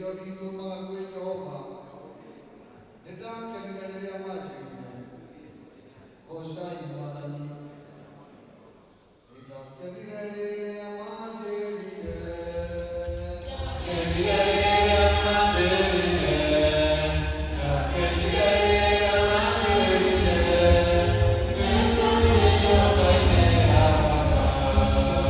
Ũteithio witũ umaga kwĩ Jehova. Nĩndakenire rĩrĩa manjĩrire, goocai Mwathani. Nĩndakenire rĩrĩa manjĩrire. Ndakenire rĩrĩa manjĩrire, ndakenire rĩrĩa manjĩrire, nĩtũthiĩ nyũmba-inĩ ya Baba.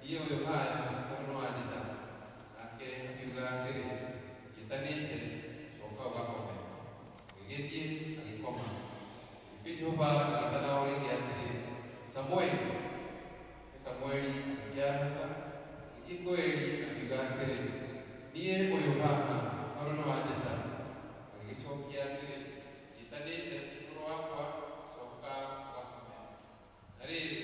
Niĩ ũyũ haha tondũ nĩwanjĩta. Nake akiuga atĩrĩ, Njĩtanĩte, coka ũgakome. Agĩgĩthiĩ agĩkoma. Ningĩ Jehova agĩtana o rĩngĩ atĩrĩ, Samueli. Nake Samueli akĩarahũka, agĩthiĩ kwĩ Eli akiuga atĩrĩ, Niĩ ũyũ haha tondũ nĩwanjĩta. Agĩgĩcookia atĩrĩ, Njĩtanĩte mũrũ wakwa, coka ũgakome. Na rĩrĩ,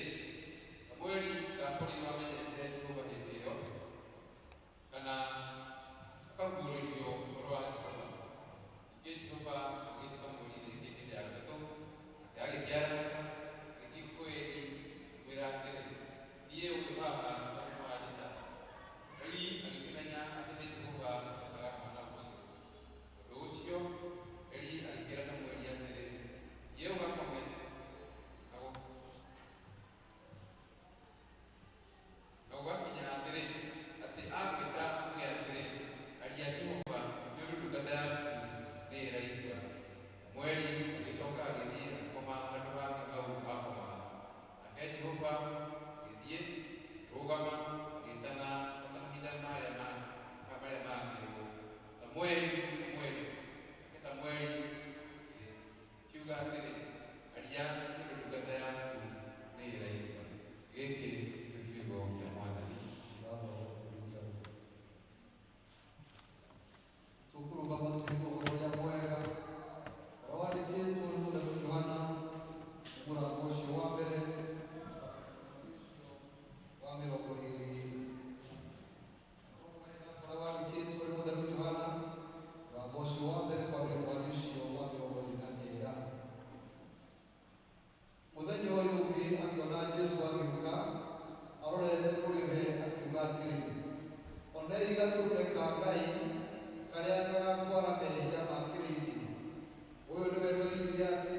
Samueli ndaakorirwo amenyete Jehova hĩndĩ ĩyo, kana akaguũrĩrio ũhoro wa Jehova. Ningĩ Jehova agĩĩta Samueli rĩngĩ hĩndĩ ya gatatũ, nake agĩkĩarahũka, agĩthiĩ kwĩ Eli, akĩmwĩra atĩrĩ, Niĩ ũyũ haha tondũ nĩwanjĩta. Eli agĩkĩmenya atĩ nĩ Jehova wetaga mwana ũcio. Tondũ ũcio Eli agĩkĩĩra Samueli atĩrĩ, Thiĩ ũgakome, na gũgakinya atĩrĩ, atĩ agwĩta uuge atĩrĩ, Aria Jehova, nĩ ũndũ ndungata yaku nĩĩraigua. Samueli agĩcooka agĩthiĩ agĩkoma handũ hake hau aakomaga. Nake Jehova agĩthiĩ, akĩrũgama, agĩĩtana o ta mahinda marĩa mangĩ ũũ, Samueli, Samueli. Nake Samueli akiuga atĩrĩ, Aria, nĩ ũndũ ndungata yaku nĩĩraigua. Gĩkĩ nĩkĩo kiugo kĩa Mwathani. Ngatho nĩ Ngai. Tũkũrũgama tũigue ũhoro ũrĩa mwega ũrĩa wandĩkĩtwo nĩ Mũtheru Yohana mũrango ũcio wa mbere wa 20. Ũrĩa wandĩkĩtwo nĩ Mũtheru Yohana mũrango ũcio wa mbere kwambĩrĩria mweri ũcio wa 29. Mũthenya ũyũ ũngĩ akĩona Jesũ agĩũka arorete kũrĩ we akiuga atĩrĩ, Onei gatũrũme ka Ngai karĩa gagatwara mehia ma kĩrĩndĩ. Ũyũ nĩwe ndoigire atĩ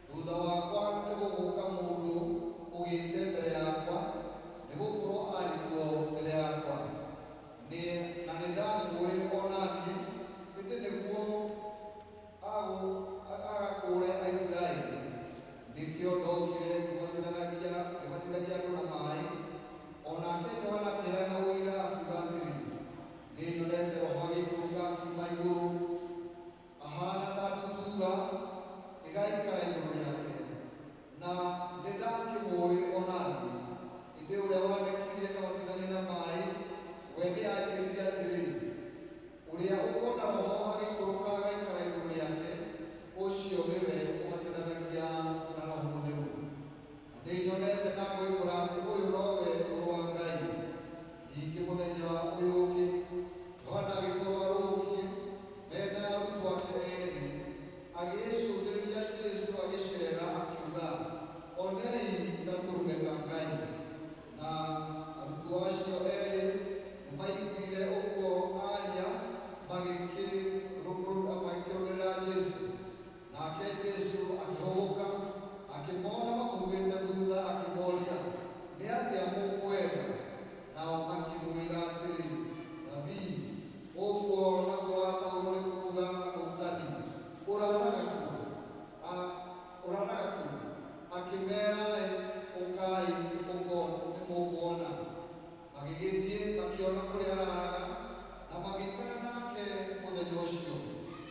thutha wakwa nĩgũgũka mũndũ ũgĩte mbere yakwa, nĩgũkorwo arĩ kuo mbere yakwa. Na nĩndamũũĩ o na niĩ, ĩndĩ nĩguo agakũũre Aisiraeli, nĩkĩo ndokire ngĩbatithagia andũ na maaĩ. O nake Johana akĩheana ũira akiuga atĩrĩ, Nĩnyonete Roho agĩikũrũka akiuma igũrũ ahaana ta ndutura ĩgaikara igũrũ rĩake, na nĩndakĩmũũĩ o na niĩ, ĩndĩ ũrĩa wandekirie ngabatithanie na maaĩ, we nĩanjĩrire atĩrĩ, Ũrĩa ũkoona Roho agĩikũrũka agaikara igũrũ rĩake, ũcio nĩwe ũbatithanagia na Roho Mũtheru. Na nĩnyonete na ngoimbũra atĩ ũyũ nowe Mũrũ wa Ngai. Ningĩ mũthenya ũyũ ũngĩ Johana agĩkorwo arũngiĩ mena arutwo ake eerĩ, agĩcũthĩrĩria Jesũ agĩceera akiuga, Onei gatũrũme ka Ngai. Na arutwo acio eerĩ nĩmaiguire ũguo aaria, magĩkĩrũmĩrĩra Jesũ. Nake Jesũ akĩhũgũka, akĩmona mamuumĩte thutha, akĩmoria, Nĩ atĩa mũkwenda? Nao makĩmwĩra atĩrĩ, Rabii, ũguo naguo wataũrwo nĩ kuuga mũrutani, ũraraga kũ? Ũraraga kũ? Akĩmeera, Ũkai nĩmũkuona. Magĩgĩthiĩ makĩona kũrĩa araraga, na magĩikara nake mũthenya ũcio.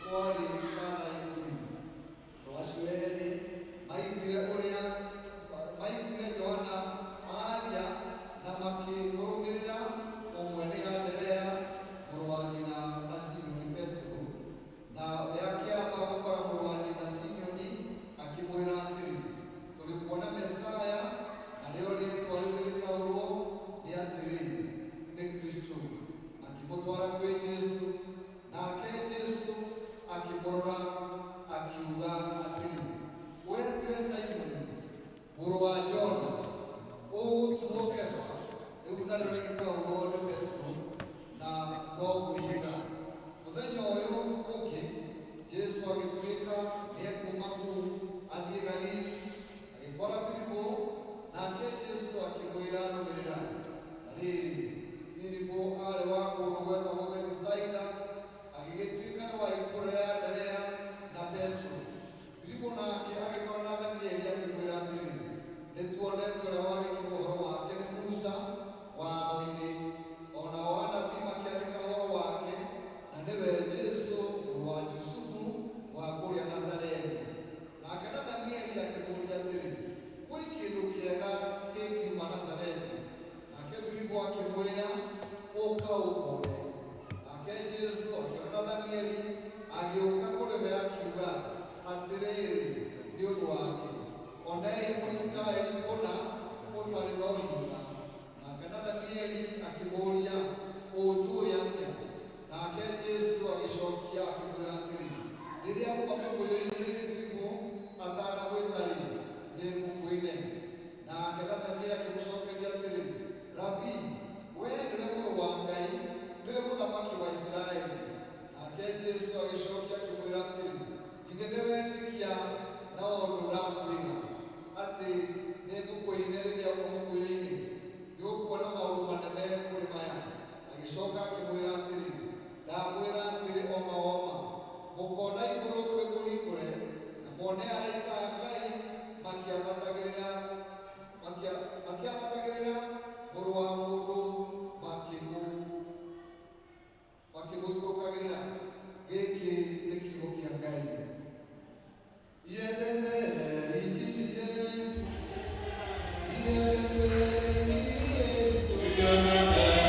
Kwarĩ ta thaa 10. Andũ acio eerĩ maiguire ũrĩa maiguire Johana aaria na makĩmũrũmĩrĩra. Ũmwe nĩ Anderea mũrũ wa nyina na Simioni Petero, na we akĩamba gũkora mũrũ wa nyina Simioni akĩmwĩra atĩrĩ, Tũrĩ kuona Mesaya, na rĩo rĩĩtwa rĩu rĩgĩtaũrwo nĩ atĩrĩ, nĩ Kristo. Akĩmũtwara kwĩ Jesũ, nake Jesũ akĩmũrora akiuga atĩrĩ, Wee tiwe Simoni mũrũ wa Jona, ũgũtuo Kefa, rĩu narĩo rĩgĩtaũrwo nĩ Petero, na no kwĩhĩga. Mũthenya ũyũ ũngĩ Jesũ agĩtuĩka nĩekuuma kũu athiĩ Galili, agĩkora Filipo, nake Jesũ akĩmwĩra, Nũmĩrĩra. Na rĩrĩ, Filipo aarĩ wa kũndũ gwetagwo Bethisaida, agĩgĩtuĩka nĩ wa itũũra rĩa Anderea na Petero. Filipo nake agĩkora Nathanieli akĩmwĩra atĩrĩ, Nĩtuonete ũrĩa wandĩkirwo ũhoro wake nĩ Musa watho Ũka ũkone. Nake Jesũ akĩona Nathanieli agĩũka kũrĩ we akiuga atĩrĩrĩ nĩ ũndũ wake, onei Mũisiraeli kũna ũtarĩ na ũhinga. Nake Nathanieli akĩmũũria, ũnjũĩ atĩa? Nake Jesũ agĩcokia akĩmwĩra atĩrĩ, rĩrĩa uma mũkũyũ-inĩ Filipo atanagwĩta-rĩ, nĩngũkwĩne. Nake Nathanieli akĩmũcokeria atĩrĩ, Rabii, wee nĩwe mũrũ wa Ngai, nĩwe mũthamaki wa Isiraeli. Nake Jesũ agĩcokia akĩmwĩra atĩrĩ, githĩ nĩwetĩkia na ũndũ ndakwĩra atĩ nĩngũkwĩne rĩrĩa uma mũkũyũ-inĩ? Nĩũkuona maũndũ manene kũrĩ maya. Agĩcoka akĩmwĩra atĩrĩ, ndamwĩra atĩrĩ oma oma, mũkona igũrũ kwĩ kũhingũre na muone araika a Ngai makĩambatagĩrĩra mũrũ wa mũndũ makĩmũikũrũkagĩrĩra. Gĩkĩ nĩ kiugo kĩa Ngai. Iende mbele injili yetu, iende mbele injili Yesu, iende mbele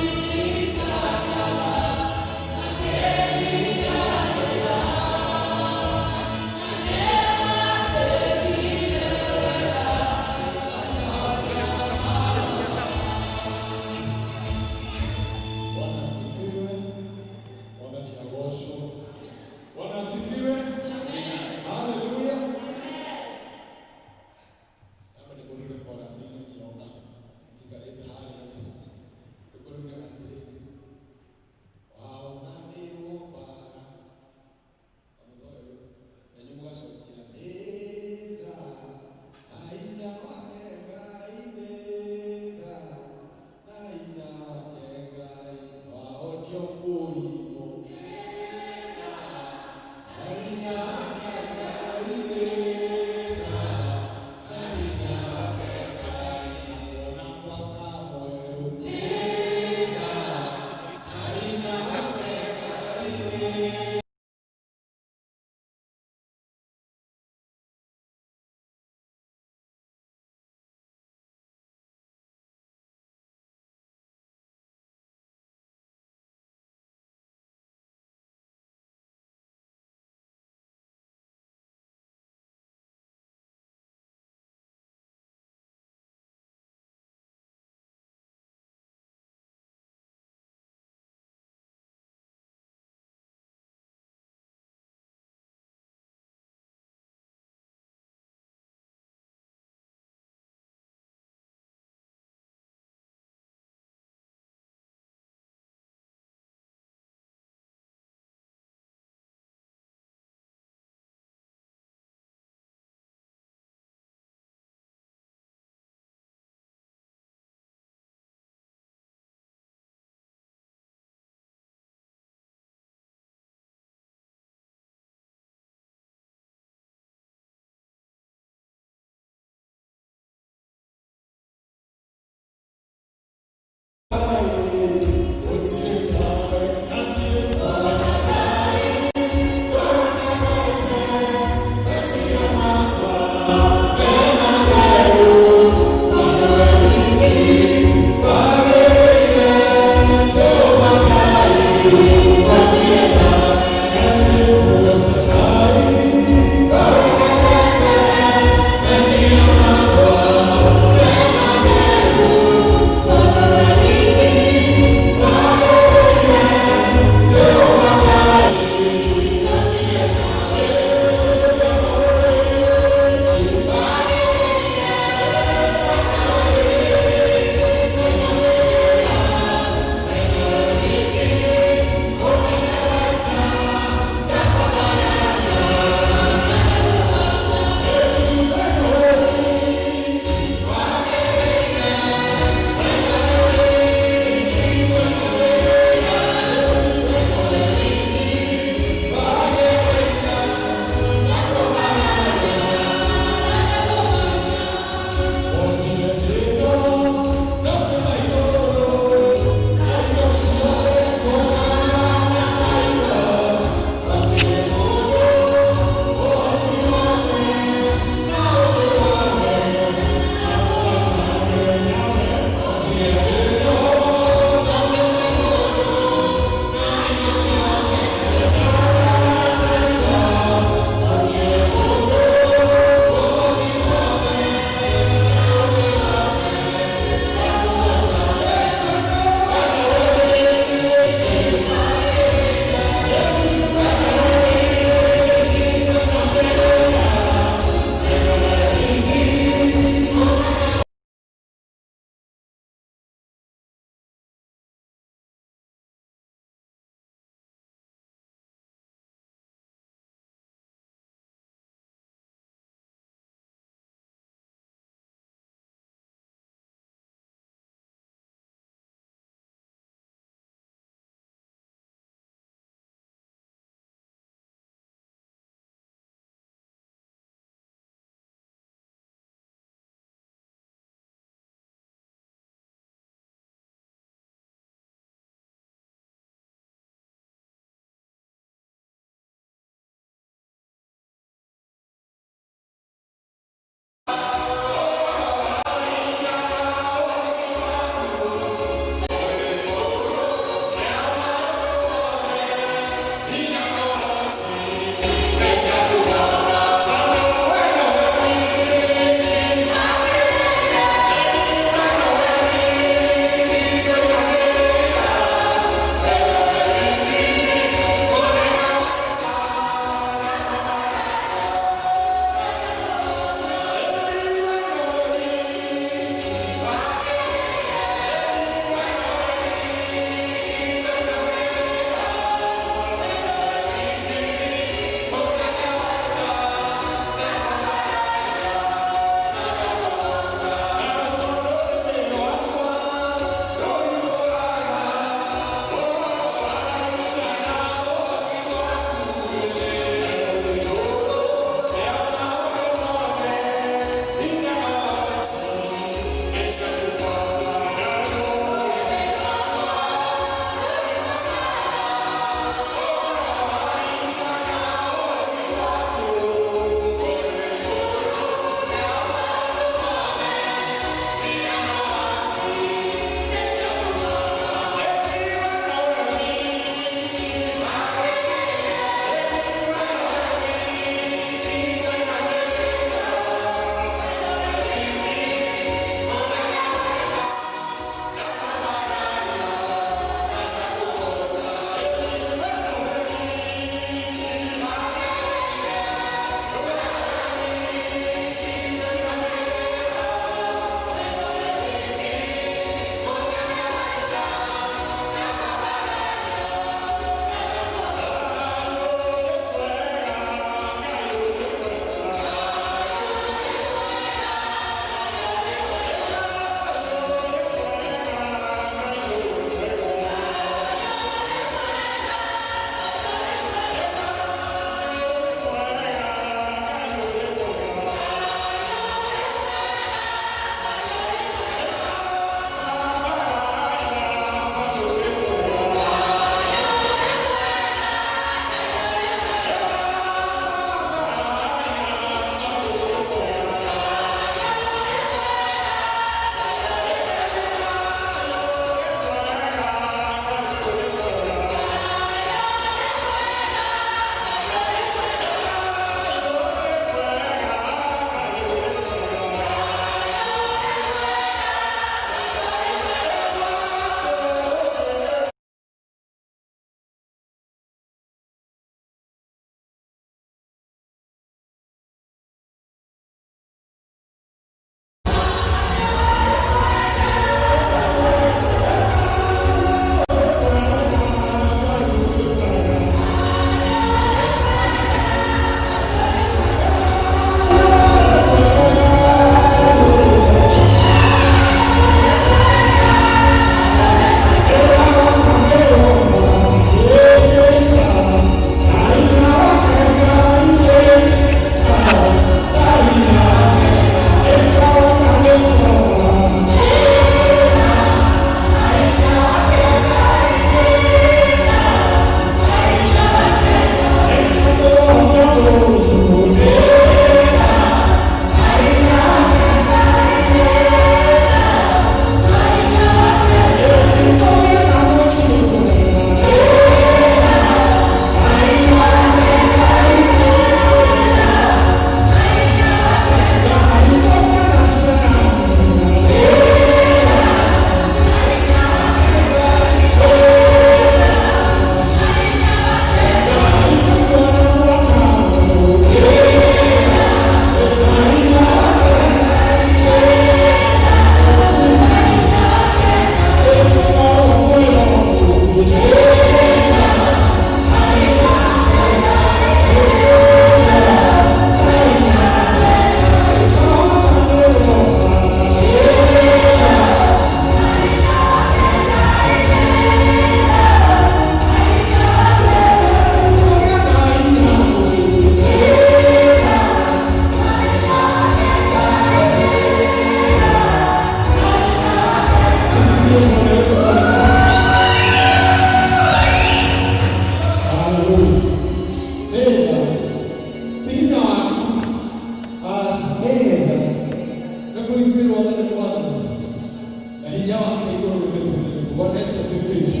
Yesu asifiwe.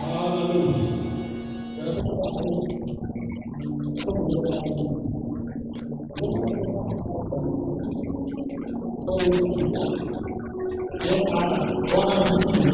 Haleluya. Bwana asifiwe.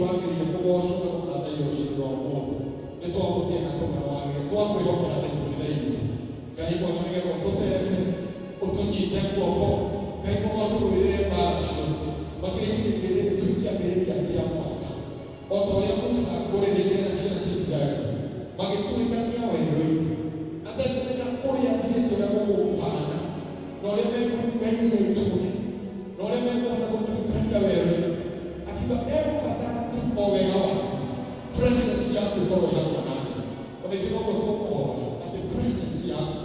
wagĩrĩire kũgocwo na gũkathaiyo rũciinĩ rwa ũmũthĩ. Nĩ twagũtĩĩa na tondũ nĩ wagĩrĩire, twakwĩhokera mĩtũrĩre itũ. Ngai mwega, nĩgetha ũtũterebe, ũtũnyite guoko, Ngai mwega, ũtũrũĩrĩre mbara ciothe. Makĩria ihinda-inĩ rĩrĩ twĩ kĩambĩrĩria kĩa mwaka, o ta ũrĩa Musa akũrĩrĩire na ciana cia Isiraeli magĩtuĩkania werũ-inĩ atekũmenya kũrĩa thiĩte, ũrĩa gũgũkũhana, na ũrĩa mekũringa iria itune, na ũrĩa mekũhota gũtuĩkania werũ-inĩ, akiuga egũbatara tu o wega waku, presence yaku ĩkorwo ĩ hamwe nake. Ona ithuĩ noguo tũkũhoya atĩ presence yaku,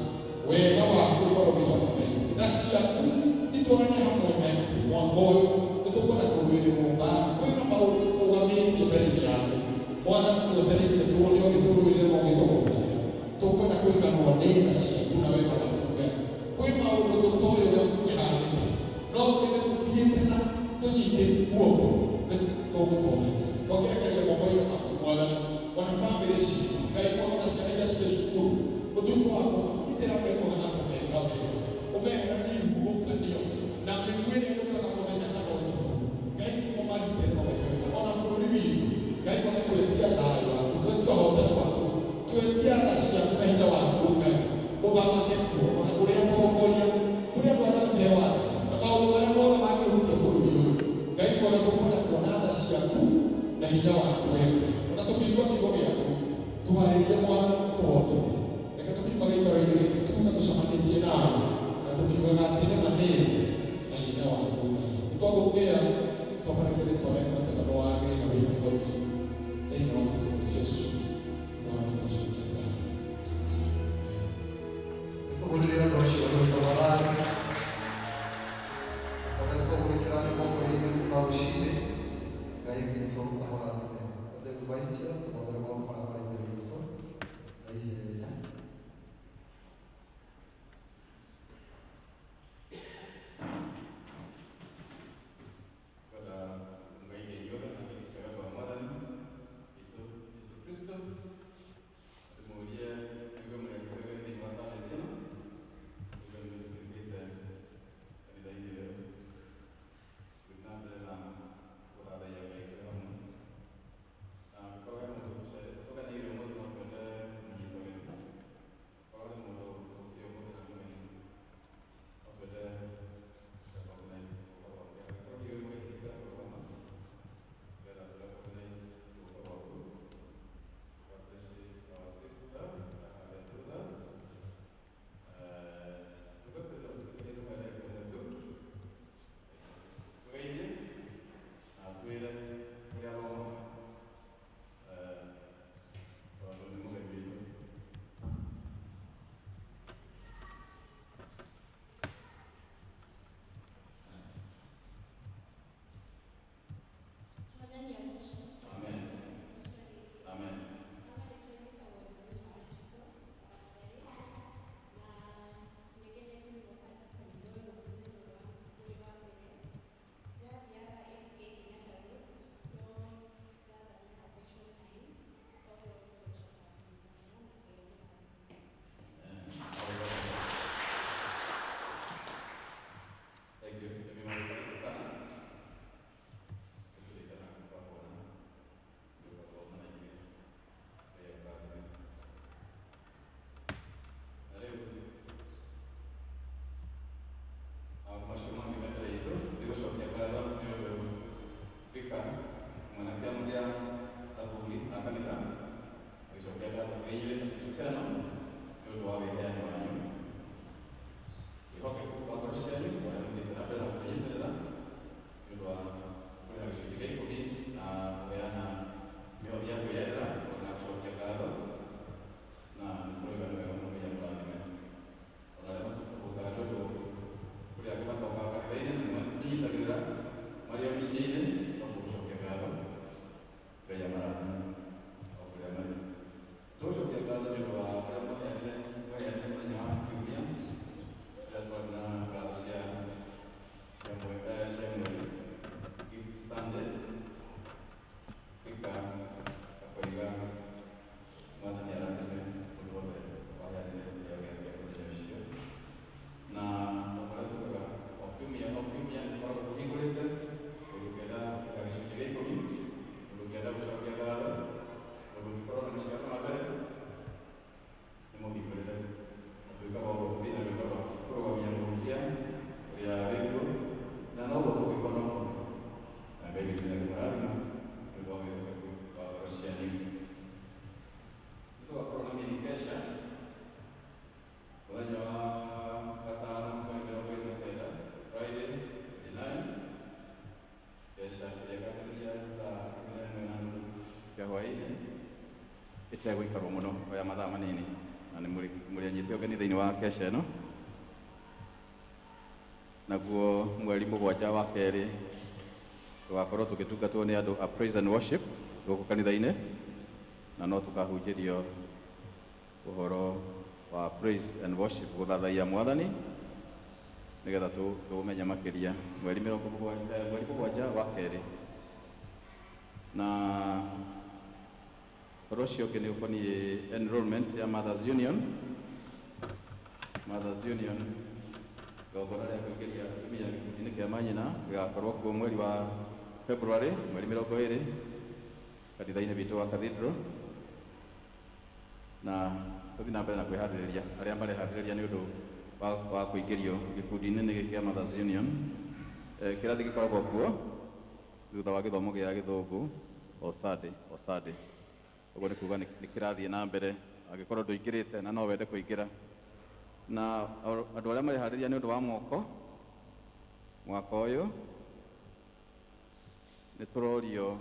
wega waku ũkorwo wĩ hamwe na ithuĩ, tha ciaku itwarane hamwe na ithuĩ. Mwaka ũyũ nĩ tũkwenda kũrũĩrĩrwo mbara, kwĩ na maũndũ ũgamĩtie mbere-inĩ yaku, Mwathani, twetereire tuone ũgĩtũrũĩrĩra na ũgĩtũhotanĩra. Tũkwenda kũiganwo nĩ tha ciaku na wega waku, Ngai. Kwĩ maũndũ tũtoĩ ũrĩa ũhanĩte, no nĩthiĩte na tũnyite guoko nĩ tũgũtoria. Twakĩrekeria moko-inĩ maku, Mwathani, ona bamĩrĩ citũ, Ngai mwega, na ciana iria cirĩ cukuru, ũtuĩke wa kũmagitĩra, Ngai mwega, na kũmeka wega, ũmeheranie ihuhũkanio na mĩguĩ ĩrĩa yũkaga mũthenya kana ũtukũ. Ngai, ũmagitĩre, mameke wega. Ona bũrũri witũ, Ngai mwega, twetia thayũ waku, twetia ũhotani waku, twetia tha ciaku na hinya waku, Ngai, ũthamake kuo. Ona kũrĩ atongoria, kũrĩ andũ arĩa me wathani na maũndũ marĩa mothe mangĩhutia bũrũri ũyũ, Ngai mwega, tũkwenda kuona tha ciaku na hinya waku we Ngai. Ona tũkĩigua kiugo gĩaku, tũharĩrie, Mwathani, ũtũhotanĩre. Reke tũkiuma gĩikaro-inĩ gĩkĩ tuma tũcemanĩtie nawe na tũkiugaga atĩ nĩma nĩ thĩ na hinya waku, Ngai. Nĩ twagũtĩĩa, twambaragia rĩtwa rĩaku na tondũ nĩ wagĩrĩire na wĩ kĩhoti. Thĩinĩ wa Kristo Jesu twana twacokia ngatho. Nĩtũhũrĩre andũ acio rwĩmbo tafadhali. Koretwo mũrĩ kĩrathimo kũrĩ ithuĩ kuma rũcinĩ. Ngai witũ amũrathime. Rĩu vice chair, tũthomere maũndũ marĩa marĩ mbere itũ na ihenya. Kwenda Ngai inyuothe na gĩtĩ kĩa wa Mwathani witũ Jesu Kristo. Ndĩmũrie nĩguo mũrĩ anyite ũgeni thĩinĩ wa service ĩno, nĩguo nĩmwĩtĩkĩrĩkĩte kanitha-inĩ ũyũ. Gũthiĩ na mbere na gũthathaiya Ngai twĩ hamwe. Na angĩkorwo he mũndũ tũgeneire ũmũthĩ, no twende kũmũnyita ũgeni. Korwo nĩ mũndũ ũkire ũmũthĩ na mũgeni, no twende recognize gũka gwake. Angĩkorwo hihi wĩ mũgeni, ĩtĩkĩra kũrũgama nĩgetha tũ recognize gũka gwaku. We appreciate our sister harĩa thutha. Tuge tũtĩkĩrie nĩ mwendete ũmwe tu. Tũgeithie na atwĩre kũrĩa athomaga, tondũ nĩ mũgeni witũ. Mwathani agocwo. Amen. Amen. Amarĩtwo njĩtagwo Jemima Wanjikũ wa Mbere, na nĩngenete nĩ gũka kanitha ũyũ mũthenya ũyũ ũrĩ wa mbere. Ndĩrathiaga ACK Kenyatta Road. Hwaĩ-inĩ ĩtegũikarwo mũno o ya mathaa manini na nĩ mũrĩ anyite ũgeni thĩinĩ wa kesha ĩno. Naguo mweri 7 wa kerĩ tũgakorwo tũgĩtungatwo nĩ andũ a praise and worship gũkũ kanitha-inĩ, na no tũkahunjĩrio ũhoro wa praise and worship, gũthathaiya mwathani nĩgetha tũũmenye makĩria mweri 7 wa kerĩ. Na ũhoro ũcio ũngĩ nĩ ũkoniĩ enrollment ya Mothers Union. Mothers Union igongona rĩa kũingĩria atumia gĩkundi-inĩ kĩa manyina gĩgakorwo kuo mweri wa February mweri 20 kanitha-inĩ witũ wa Cathedral, na tũthiĩ na mbere na kwĩharĩrĩria arĩa mareharĩrĩria nĩ ũndũ wa kũingĩrio gĩkundi-inĩ gĩkĩ kĩa Mothers Union. Kĩrathi gĩkoragwo kuo thutha wa gĩthomo gĩa gĩthũngũ o Sunday o Sunday. Ũguo nĩ kuga nĩ kĩrathiĩ na mbere angĩkorwo ndũingĩrĩte na no wende kũingĩra. Na andũ arĩa mareharĩria nĩ ũndũ wa mwoko mwaka ũyũ nĩ tũrorio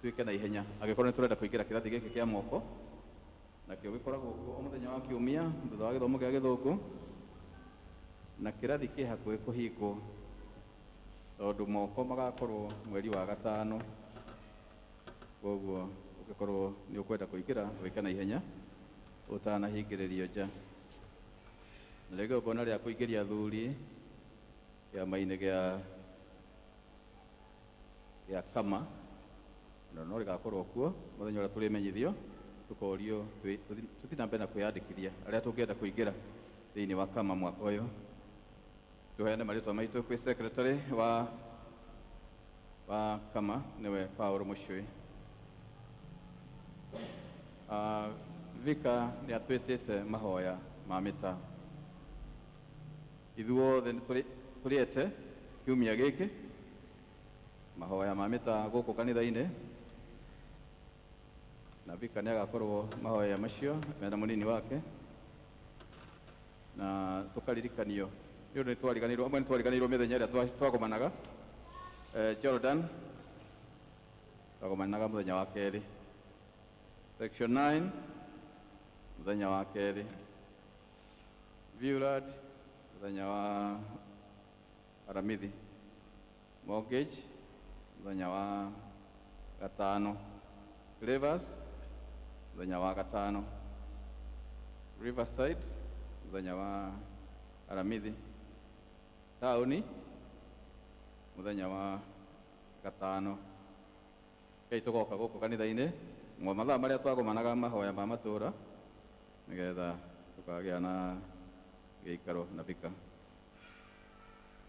tuĩke na ihenya angĩkorwo nĩ tũrenda kũingĩra kĩrathi gĩkĩ kĩa mwoko, nakĩo gĩkoragwo kuo o mũthenya wa kiumia thutha wa gĩthomo gĩa gĩthũngũ, na kĩrathi kĩ hakuhĩ kũhingwo tondũ moko magakorwo mweri wa 5. Koguo ũngĩkorwo nĩ ũkwenda kũingĩra wĩke na ihenya ũtanahingĩrĩrio nja. Na rĩngĩ ũkona rĩa kũingĩria athuri kĩama-inĩ gĩa kama na no rĩgakorwo kuo mũthenya ũrĩa tũrĩmenyithio, tũkorio tũthiĩ na mbere na kwĩyandĩkithia arĩa tũngĩenda kũingĩra thĩinĩ wa kama mwaka ũyũ. Tũheane marĩtwa maitũ kwĩ secretary wa kama nĩwe Paul Mũcũĩ. Vika nĩ atwĩtĩte mahoya ma mĩta. Ithuothe nĩ tũrĩete kiumia gĩkĩ mahoya ma mĩta gũkũ kanitha-inĩ, na Vika nĩ agakorwo mahoya macio mena mũnini wake, na tũkaririkanio nĩ ũndũ nĩ twariganĩirwo, amwe nĩ twariganĩirwo mĩthenya ĩrĩa twagomanaga Jordan twagomanaga mũthenya wa kerĩ, section 9 mũthenya wa kerĩ, Viewlad mũthenya wa Aramithi, Mortgage mũthenya wa gatano, Rivers mũthenya wa gatano, Riverside mũthenya wa Aramithi, Taũni mũthenya wa gatano. Kei tũgoka gũkũ kanitha-inĩ mathaa marĩa twagomanaga mahoya ma matũra nĩgetha tũkagĩa na gĩikaro na vika.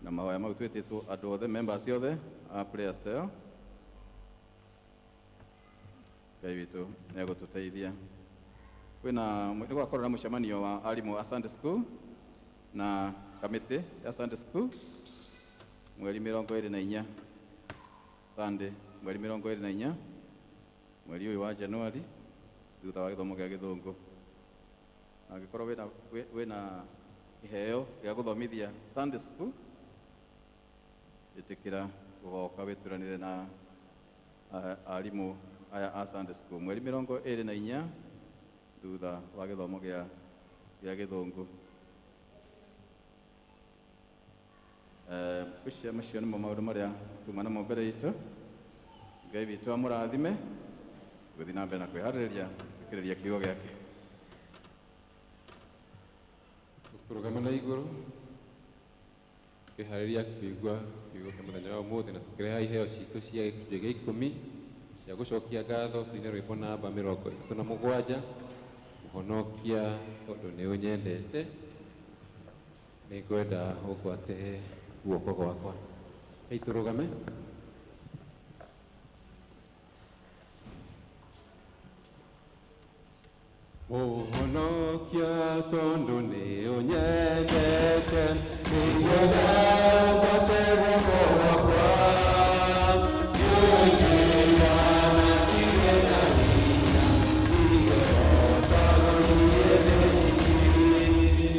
Na mahoya mau twĩtĩtwo andũ othe, members othe a prayer cell. Ngai witũ nĩ egũtũteithia. Kwĩna nĩ gwakorwo na mũcemanio wa arimũ a Sunday school na kamĩtĩ ya Sunday school mweri 24 Sunday mweri 24 mweri ũyũ wa January thutha wa gĩthomo gĩa gĩthũngũ. Angĩkorwo wĩna kĩheo gĩa gũthomithia Sunday school, ĩtĩkĩra gũgoka wĩturanĩre na arimũ aya a Sunday school mweri 24 thutha wa gĩthomo gĩa gĩthũngũ. Ũcio macio nĩmo maũndũ marĩa tuma namo mbere itũ. Ngai witũ amũrathime gũthiĩ na mbere na kwĩharĩrĩria gũthikĩrĩria kiugo gĩake. Tũkũrũgama na igũrũ twĩharĩria kũigua kiugo kĩa mũthenya wa ũmũthĩ, na tũkĩreha iheo citũ cia gĩcunjĩ gĩa 10 cia gũcokia ngatho. Tũine rwĩmbo namba 37, Mũhonokia tondũ nĩ ũnyendete, nĩngwenda ũngwate guoko gwakwa. Hei tũrũgame. Mũhonokia tondũ nĩ ũnyendete, nĩngwenda ũngwate guoko gwakwa. Nĩũnjĩra na ndigĩ na hinya, ndigehota gũthiĩ ndĩ nyiki.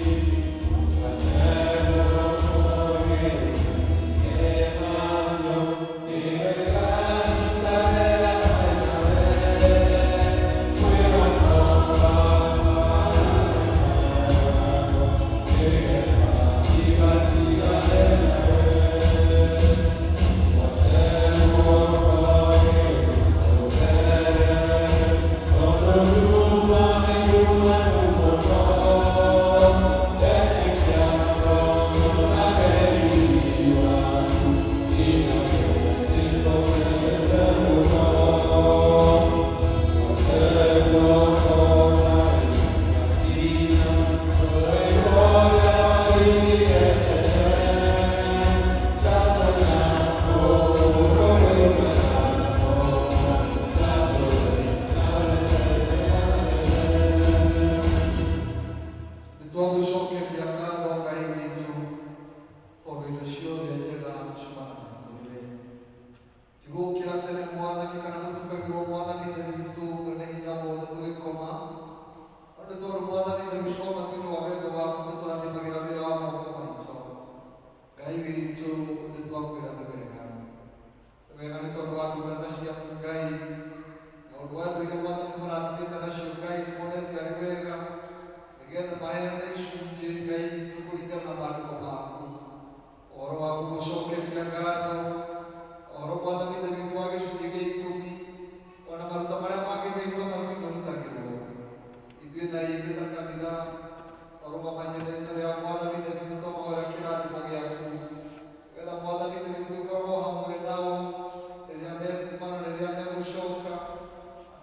Megũcoka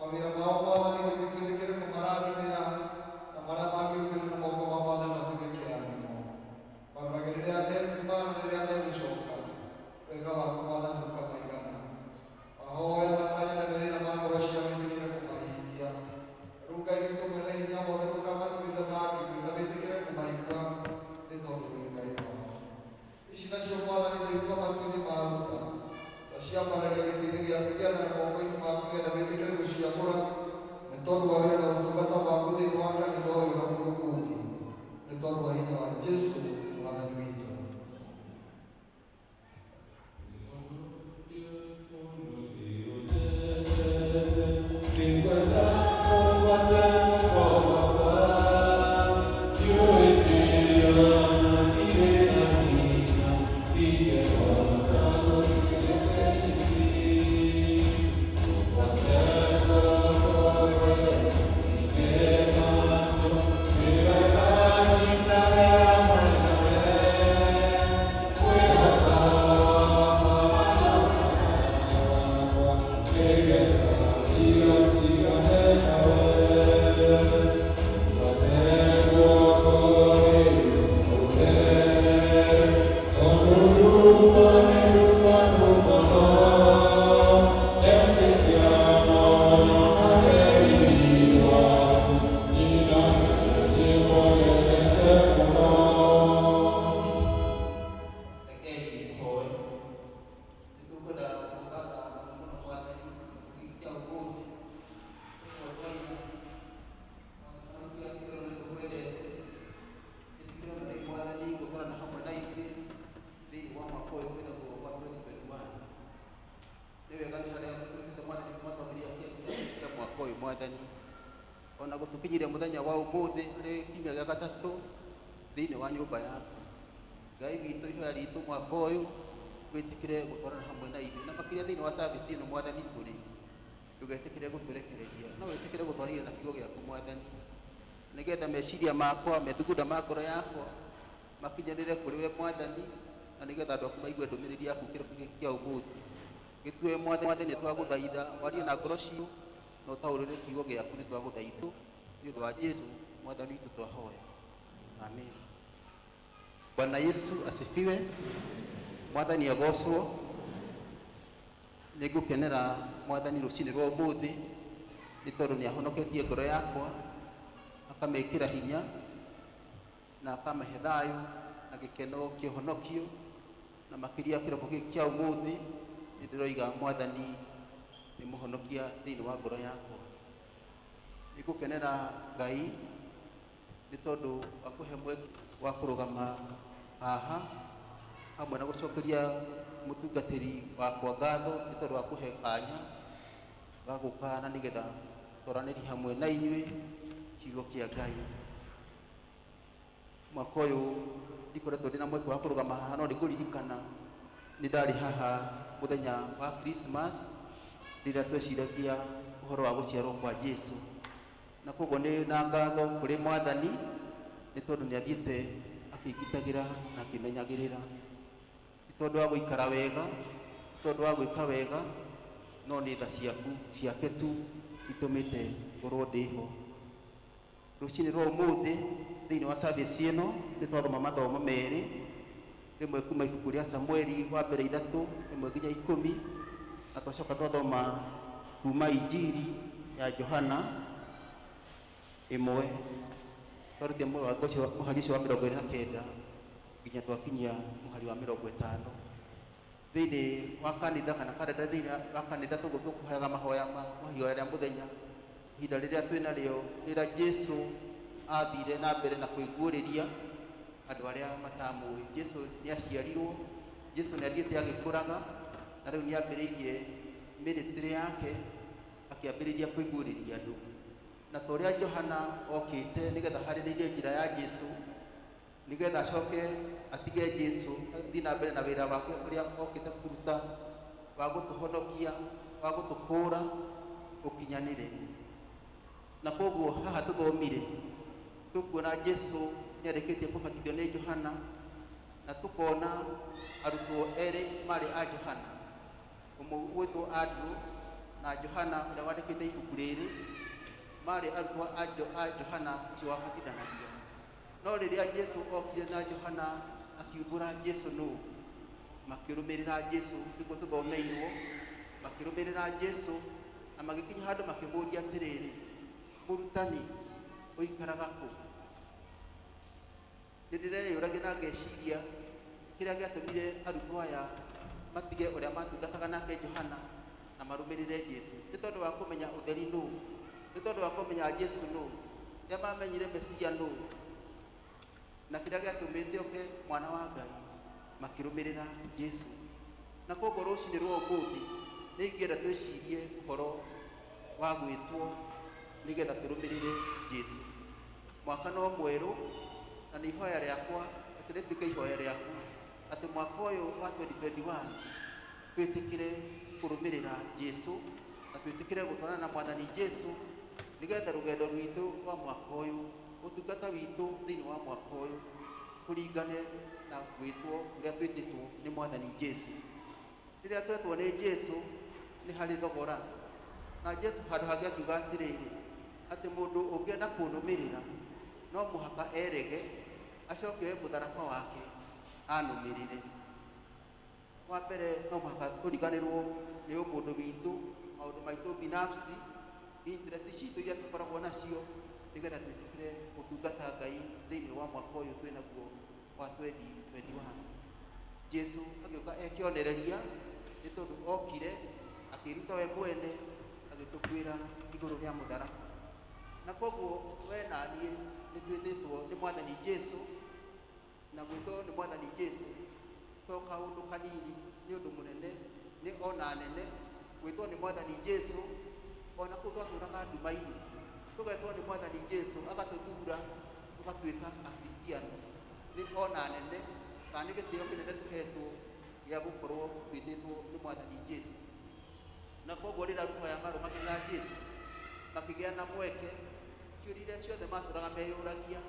mawĩra mao Mwathani nĩ wĩtĩkĩre kũmarathimĩra na marĩa mangĩũkĩra na moko ma Mwathani matuĩke kĩrathimo. Marorage rĩrĩa mekuma na rĩrĩa megũcoka, wega waku Mwathani ũkamaigana. Mahoya matanya na merira ma ngoro ciao wĩtĩkĩre kũmahingia. Rĩu Ngai witũ mwene hinya wothe ndũkamatigĩrĩre mangĩgwĩta wĩtĩkĩre kũmaigua nĩ tondũ wĩ Ngai wao. Ici nacio Mwathani Ngai witũ matu-inĩ maruta waciambararia gĩtĩ-inĩ gĩaku gĩathana moko-inĩ maku nĩgetha wĩtĩkĩre gũciamũra nĩ tondũ wa wĩra na ũtungata waku thĩinĩ wa kanitha ũyũ na kũndũ kũngĩ nĩ tondũ wa hinya wa Jesũ Mwathani witũ. Ona gutukinyire muthenya wa umuthi ri kiumia gia gatatu thiini wa nyumba yaku. Ngai witũ ihoya ritũ mwaka ũyũ wĩtĩkĩre gũtwarana hamwe na ithuĩ na makĩria thĩinĩ wa service ĩno Mwathani tũrĩ ndũgetĩkĩre gũtũrekereria no wĩtĩkĩre gũtwarĩria na kiugo gĩaku Mwathani nĩgetha meciria makwa methugunda ma ngoro yakwa makinyanĩre kũrĩ we Mwathani na nĩgetha andũ aku maigue ndũmĩrĩri yaku kĩroko gĩkĩ kĩa ũmũthĩ. Gĩtue Mwathani twagũthaitha warie na ngoro citũ na ũtaũrĩre kiugo gĩaku nĩ twagũthaitha nĩ ũndũ wa Jesũ Mwathani witũ twahoya. Amen. Bwana Yesu asifiwe. Mwathani agocwo. Nĩngũkenera Mwathani rũcinĩ rwa ũmũthĩ nĩ tondũ nĩahonoketie ngoro yakwa akamĩkĩra hinya na akamahe thayũ na gĩkeno kĩhonokio na makĩria kĩroko gĩkĩ kĩa ũmũthĩ nĩ ndĩroiga Mwathani nĩ mũhonokia thĩinĩ wa ngoro yakwa. Nĩngũkenera Ngai nĩ tondũ wa kũhe mweke wa kũrũgama haha hamwe na gũcokeria mũtungatĩri wakwa ngatho nĩ tondũ wa kũhe kanya ga gũka na nĩgetha twaranĩrie hamwe na inyuĩ kiugo kĩa Ngai. Mwaka ũyũ ndikoretwo ndĩna mweke wa kũrũgama haha no nĩngũririkana nĩ ndarĩ haha mũthenya wa Christmas rĩrĩa tweciragia ũhoro wa gũciarwo kwa Jesũ na koguo nĩ na ngatho kũrĩ Mwathani nĩ tondũ nĩ athiĩte akĩngitagĩra na akĩmenyagĩrĩra ti tondũ wa gũikara wega ti tondũ wa gwĩka wega no nĩ tha ciaku ciake tu itũmĩte ngorwo ndĩho. Rũcinĩ rwa ũmũthĩ thĩinĩ wa service ĩno nĩ twathoma mathomo merĩ rĩmwe kuma ibuku rĩa Samueli wa mbere 3 1 nginya 10 na twacoka twathoma kuma Injiri ya Johana 1 twarutie mũhari ũcio wa 29 nginya twakinyia mũhari wa 50. Thĩinĩ wa kanitha kana karenda thĩinĩ wa kanitha tũkũheaga mahoya ma mahoya rĩa mũthenya ihinda rĩrĩa twĩ narĩo rĩrĩa Jesũ athire na mbere na kwĩguũrĩria andũ arĩa matamũĩ. Jesũ nĩ aciarirwo, Jesũ nĩ athiĩte agĩkũraga na rĩu nĩ ambĩrĩirie ministry yake akĩambĩrĩria kwĩguũrĩria andũ na ta ũrĩa Johana okĩte nĩgetha harĩrĩrie njĩra ya Jesũ nĩgetha acoke atige Jesũ athiĩ na mbere na wĩra wake ũrĩa okĩte kũruta wa gũtũhonokia wa gũtũkũũra ũkinyanĩre. Na koguo haha tũthomire tũkuona Jesũ nĩarĩkĩtie kũbatithio nĩ Johana na tũkona arutwo erĩ marĩ a Johana, ũmwe ũgwĩtwo Andrew Na Johana ũrĩa wandĩkĩte ibuku rĩrĩ marĩ arutwo a Johana ũcio wabatithanagia. No rĩrĩa Jesu okire na Johana akiumbũra Jesu nũ, makĩrũmĩrĩra Jesu nĩguo tũthomeirwo, makĩrũmĩrĩra Jesu na magĩkinya handũ makĩmũũria atĩrĩrĩ, mũrutani ũikaraga kũ? Nĩ ndĩreyũragia na ngeciria kĩrĩa gĩatũmire arutwo aya matige ũrĩa matungataga nake Johana na marũmĩrĩre Jesu. Nĩ tondũ wa kũmenya ũtheri nũ, nĩ tondũ wa kũmenya Jesu nũ, rĩrĩa mamenyire Mesia nũ, na kĩrĩa gĩatũmĩte oke mwana wa Ngai, makĩrũmĩrĩra Jesu. Na koguo rũcinĩ rwa ũmũthĩ nĩ ingĩenda twĩcirie ũhoro wa gwĩtwo nĩgetha tũrũmĩrĩre Jesu. Mwaka no mwerũ, na nĩ ihoya rĩakwa atĩ rĩtuĩke ihoya rĩaku atĩ mwaka ũyũ wa 2021 twĩtĩkĩre kũrũmĩrĩra Jesu na twĩtĩkĩre gũtwarana na Mwathani Jesu nĩgetha rũgendo rwitũ rwa mwaka ũyũ, ũtungata witũ thĩinĩ wa mwaka ũyũ kũringane na gwĩtwo ũrĩa twĩtĩtwo nĩ Mwathani Jesu. Rĩrĩa twetwo nĩ Jesu nĩ harĩ thogora, na Jesu handũ hangĩ akiuga atĩrĩrĩ atĩ mũndũ ũngĩenda kũnũmĩrĩra no mũhaka erege acoke oe mũtharaba wake anũmĩrĩre. Wa mbere no mũhaka tũriganĩrwo nĩ ũmũndũ witũ, maũndũ maitũ binafsi, interest citũ iria tũkoragwo nacio nĩgetha twĩtĩkĩre gũtungata Ngai thĩinĩ wa mwaka ũyũ twĩ naguo wa 2021. Jesu agĩũka e kĩonereria nĩ tondũ okire akĩruta we mwene agĩtũkuĩra igũrũ rĩa mũtharaba. Na koguo we na niĩ nĩ twĩtĩtwo nĩ Mwathani Jesu, na gwĩtwo nĩ Mwathani Jesu to kaũndũ kanini, nĩ ũndũ mũnene, nĩ ona nene. Gwĩtwo nĩ Mwathani Jesu ona kũu twatũraga nduma-inĩ, tũgetwo nĩ Mwathani Jesu agatũthura tũgatuĩka Akristiano, nĩ ona nene kana nĩ gĩtĩo kĩnene tũhetwo gĩa gũkorwo twĩtĩtwo nĩ Mwathani Jesu. Na koguo rĩrĩa arutwo aya marũmagĩrĩra Jesu makĩgĩa na mweke, ciũria iria ciothe matũraga meyũragia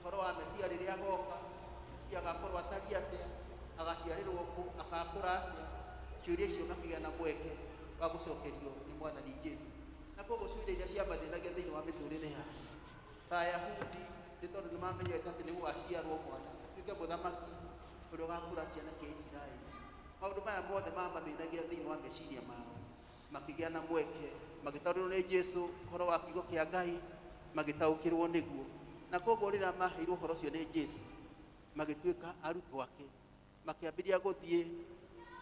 ũhoro wa Mesia rĩrĩa agoka, Mesia agakorwo atariĩ atĩa, agaciarĩrwo kũ, agakũra atĩa, ciũria icio makĩgĩa na mweke wa gũcokerio nĩ Mwathani Jesu. Na koguo ciũria iria ciamathĩnagia thĩinĩ wa mĩtũrĩre yao ta Ayahudi, nĩ tondũ nĩ mamenyete atĩ nĩ gũgaciarwo mwana atuĩke mũthamaki ũrĩa ũgakũra ciana cia Isiraeli. Maũndũ maya mothe mamathĩnagia thĩinĩ wa meciria mao, makĩgĩa na mweke, magĩtaũrĩrwo nĩ Jesu ũhoro wa kiugo kĩa Ngai, magĩtaũkĩrwo nĩguo. Na koguo rĩrĩa maheirwo ũhoro ũcio nĩ Jesu, magĩtuĩka arutwo ake, makĩambĩrĩria gũthiĩ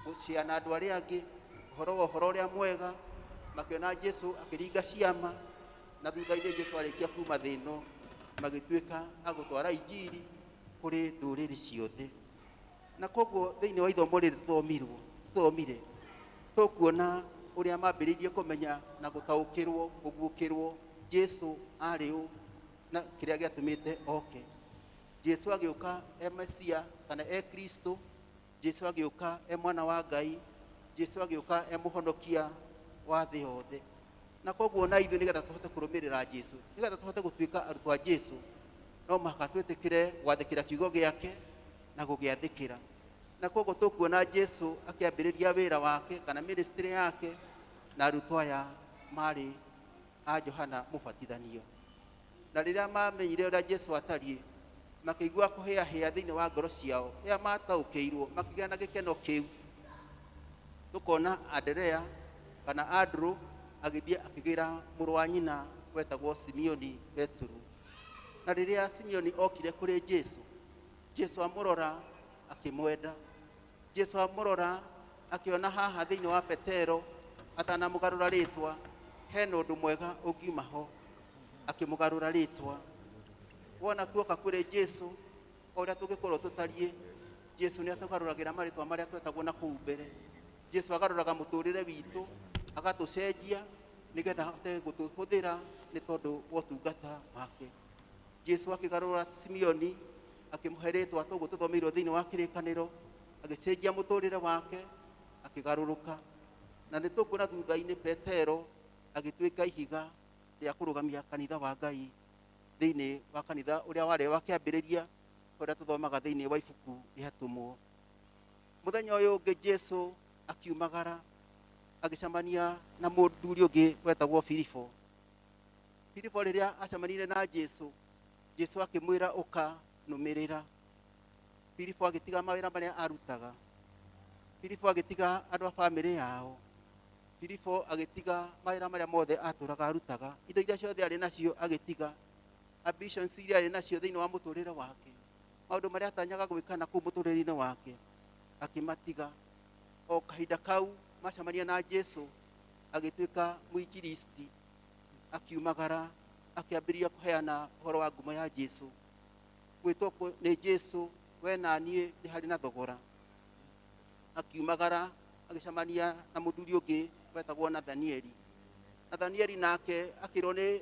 gũciana andũ arĩa angĩ ũhoro wa ũhoro ũrĩa mwega, makĩona Jesu akĩringa ciama, na thutha-inĩ Jesu arĩkia kuma thĩ ĩno, magĩtuĩka a gũtwara injiri kũrĩ ndũrĩrĩ ciothe. Na koguo thĩinĩ wa ithomo rĩrĩ tũthomire, tũkuona ũrĩa mambĩrĩirie kũmenya na gũtaũkĩrwo, kũguũkĩrwo Jesu arĩ ũ na kĩrĩa gĩatũmĩte oke. Jesu agĩũka e Mesia kana e Kristo, Jesu agĩũka e mwana wa Ngai, Jesu agĩũka e mũhonokia wa thĩ yothe. Na koguo na ithuĩ nĩgetha tũhote kũrũmĩrĩra Jesu, nĩgetha tũhote gũtuĩka arutwo a Jesu, no mũhaka twĩtĩkĩre gwathĩkĩra kiugo gĩake na gũgĩathĩkĩra. Na koguo tũkuona Jesu akĩambĩrĩria wĩra wake kana ministry yake na arutwo aya marĩ a Johana Mũbatithania. Na rĩrĩa mamenyire ũrĩa Jesu atariĩ, makĩigua kũhĩahĩa thĩinĩ wa ngoro ciao, rĩrĩa mataũkĩirwo makĩgĩa na gĩkeno kĩu. Tũkona Anderea kana Andrew agĩthiĩ akĩgĩra mũrũ wa nyina wetagwo Simeoni Petero. Na rĩrĩa Simeoni okire kũrĩ Jesu, Jesu amũrora akĩmwenda. Jesu amũrora akĩona haha thĩinĩ wa Petero atanamũgarũra rĩtwa hena ũndũ mwega ũngiuma ho, akĩmũgarũra rĩtwa. Wona tuoka kũrĩ Jesu o ũrĩa tũngĩkorwo tũtariĩ, Jesu nĩ atũgarũragĩra marĩtwa marĩa twetagwo na kũu mbere. Jesu agarũraga mũtũrĩre witũ, agatũcenjia nĩgetha ahote gũtũhũthĩra nĩ tondũ wa ũtungata wake. Jesu akĩgarũra Simeoni akĩmũhe rĩtwa toguo tũthomeirwo thĩinĩ wa kĩrĩkanĩro, agĩcenjia mũtũrĩre wake, akĩgarũrũka. Na nĩ tũkuona thutha-inĩ Petero agĩtuĩka ihiga rĩa kũrũgamia kanitha wa Ngai thĩinĩ wa kanitha ũrĩa warĩ wa kĩambĩrĩria ũrĩa tũthomaga thĩinĩ wa ibuku rĩa Atũmwo. Mũthenya ũyũ ũngĩ Jesu akiumagara agĩcemania na mũthuri ũngĩ wetagwo Filipo. Filipo rĩrĩa acemanire na Jesu, Jesu akĩmwĩra ũka nũmĩrĩra. Filipo agĩtiga mawĩra marĩa arutaga. Filipo agĩtiga andũ a bamĩrĩ yao. Filipo agĩtiga mawĩra marĩa mothe atũraga arutaga. Indo iria ciothe arĩ nacio agĩtiga. Ambitions iria arĩ nacio thĩinĩ wa mũtũrĩre wake. Maũndũ marĩa atanyaga gwĩka na kũu mũtũrĩre-inĩ wake akĩmatiga. O kahinda kau macemania na Jesu agĩtuĩka mwinjilisti, akiumagara akĩambĩrĩria kũheana ũhoro wa ngumo ya Jesu. Gwĩtwo nĩ Jesu we na niĩ nĩ harĩ na thogora. Akiumagara agĩcemania na mũthuri ũngĩ wetagwo Nathanieli. Nathanieli nake akĩrwo nĩ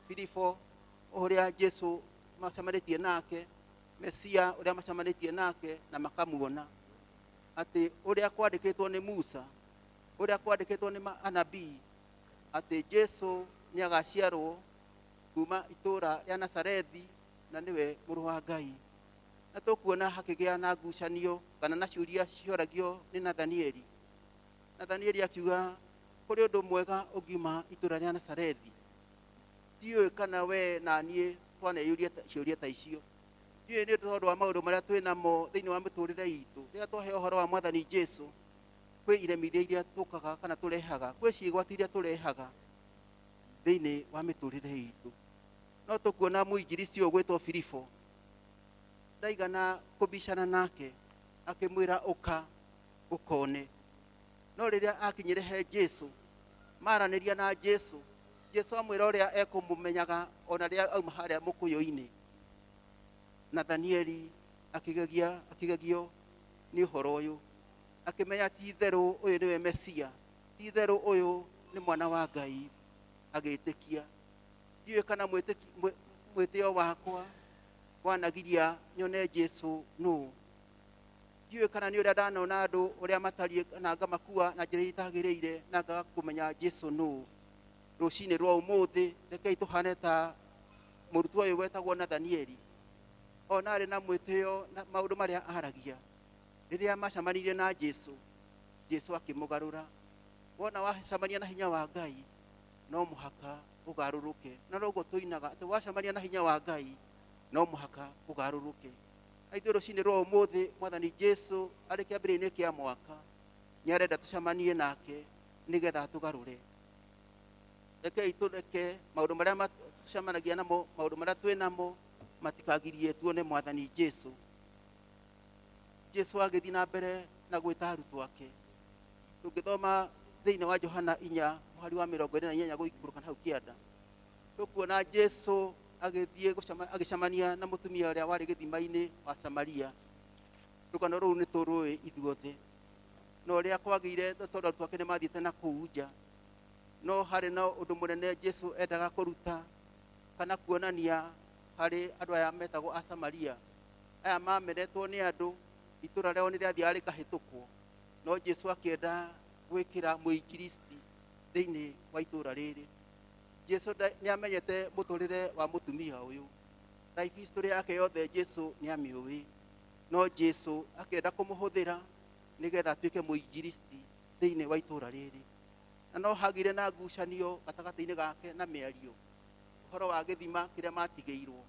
Filipo ũrĩa Jesu macemanĩtie nake, Mesia ũrĩa macemanĩtie nake na makamuona atĩ ũrĩa kwandĩkĩtwo nĩ Musa, ũrĩa kwandĩkĩtwo nĩ anabii atĩ Jesu nĩ agaciarwo kuma itũra rĩa Nazarethi na nĩwe mũrũ wa Ngai. Na tũkuona hakĩgĩa na ngucanio kana na ciũria cioragio nĩ Nathanieli. Nathanieli akiuga kũrĩ ũndũ mwega ũngiuma itũra rĩa Nazarethi. Ndiũĩ kana we na niĩ twaneyũria ciũria ta icio. Ndiũĩ nĩ tondũ wa maũndũ marĩa twĩ namo thĩinĩ wa mĩtũrĩre itũ. Rĩrĩa twaheo ũhoro wa Mwathani Jesu, kwĩ iremithia iria tũkaga kana tũrehaga, kwĩ ciĩgwati iria tũrehaga thĩinĩ wa mĩtũrĩre itũ. No tũkuona mũinjilisti ũyũ ũgwĩtwo Filipo ndaigana kũbicana nake, akĩmwĩra ũka ũkone. No rĩrĩa akinyire he Jesu, maranĩria na Jesu, Jesu amwĩra ũrĩa ekũmũmenyaga ona rĩrĩa auma harĩa mũkũyũ-inĩ. Nathanieli akĩgegio nĩ ũhoro ũyũ, akĩmenya ti itherũ ũyũ nĩwe Mesia, ti itherũ ũyũ nĩ mwana wa Ngai, agĩtĩkia. Ndiũĩ kana mwĩtĩo wakwa wanagiria nyone Jesu nũ. Ndiũĩ kana nĩ ũrĩa ndanona andũ ũrĩa matariĩ na ngamakua na njĩra ĩrĩa itagĩrĩire na ngaga kũmenya Jesu nũ. Rũcinĩ rwa ũmũthĩ rekei tũhane ta mũrutwo ũyũ wetagwo Nathanieli. Ona arĩ na mwĩtĩo na maũndũ marĩa aragia. Rĩrĩa macemanirie na Jesu, Jesu akĩmũgarũra. Wona wacemania na hinya wa Ngai, no mũhaka ũgarũrũke. Na noguo tũinaga atĩ wacemania na hinya wa Ngai, no mũhaka ũgarũrũke. Na ithuĩ rũcinĩ rwa ũmũthĩ Mwathani Jesu arĩ kĩambĩrĩria-inĩ kĩa mwaka nĩ arenda tũcemanie nake nĩgetha atũgarũre. Rekei tũreke maũndũ marĩa tũcemanagia namo, maũndũ marĩa twĩ namo matikagirie tuone Mwathani Jesu. Jesu agĩthiĩ na mbere na gwĩta arutwo ake. Tũngĩthoma thĩinĩ wa Johana 4 mũhari wa 28 gũikũrũka hau kĩanda, tũkuona Jesu agĩthiĩ agĩcemania na mũtumia ũrĩa warĩ gĩthima-inĩ wa Samaria. Rũgano rũu nĩ tũrũĩ ithuothe. No ũrĩa kwagĩire tondũ arutwo ake nĩ mathiĩte na kũu nja, no harĩ na ũndũ mũnene Jesu endaga kũruta kana kuonania harĩ andũ aya metagwo a Samaria. Aya mamenetwo nĩ andũ, itũra rĩao nĩ rĩathiaga rĩkahĩtũkwo, no Jesu akĩenda gwĩkĩra mũinjilisti thĩinĩ wa itũra rĩrĩ. Jesu nĩ amenyete mũtũrĩre wa mũtumia ũyũ. Life history yake yothe Jesu nĩ amĩũĩ, no Jesu akĩenda kũmũhũthĩra nĩgetha atuĩke mũinjilisti thĩinĩ wa itũra rĩrĩ. Na no hagĩire na ngucanio gatagatĩ-inĩ gake na mĩario ũhoro wa gĩthima kĩrĩa matigĩirwo,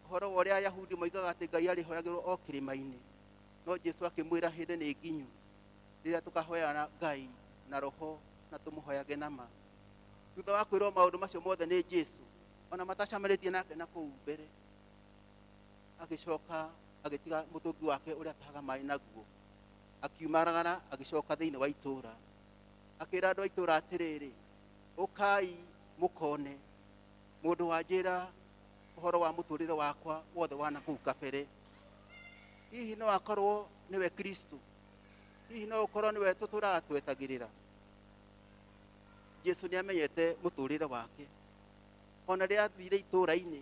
ũhoro wa ũrĩa Ayahudi moigaga atĩ Ngai arĩhoyagĩrwo o kĩrĩma-inĩ. No Jesu akĩmwĩra hĩndĩ nĩ nginyu rĩrĩa tũkahoyana Ngai na roho na tũmũhoyage na ma. Thutha wa kwĩrwo maũndũ macio mothe nĩ Jesu, ona matacemanĩtie nake na kũu mbere, agĩcoka agĩtiga mũtũngi wake ũrĩa atahaga maĩ naguo, akiumaragara agĩcoka thĩinĩ wa itũra. Akĩra andũ a itũra atĩrĩrĩ, ũkai mũkone mũndũ wanjĩra ũhoro wa mũtũrĩre wakwa wothe wa na kũu kabere. Hihi no akorwo nĩwe Kristo? Hihi no ũkorwo nĩwe tũtũraga twetagĩrĩra? Jesu nĩ amenyete mũtũrĩre wake. Ona rĩrĩa athire itũra-inĩ,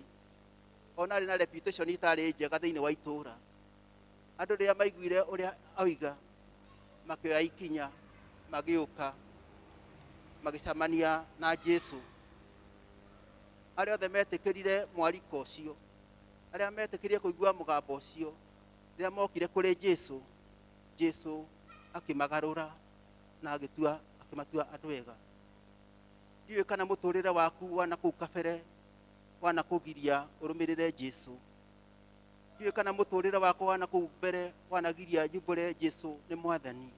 ona arĩ na reputation itarĩ njega thĩinĩ wa itũra, andũ rĩrĩa maiguire ũrĩa oiga, makĩoya ikinya, magĩũka, magĩcemania na Jesu. Arĩa othe metĩkĩrire mwariko ũcio, arĩa metĩkĩrire kũigua mũgambo ũcio, rĩrĩa mokire kũrĩ Jesu, Jesu akĩmagarũra na agĩtua Akĩmatua andũ ega. Ndiũĩ kana mũtũrĩre waku wana kũu kabere wanakũgiria ũrũmĩrĩre Jesu. Ndiũĩ kana mũtũrĩre wakwa wana kũu mbere wanagiria nyumbũre Jesu nĩ mwathani.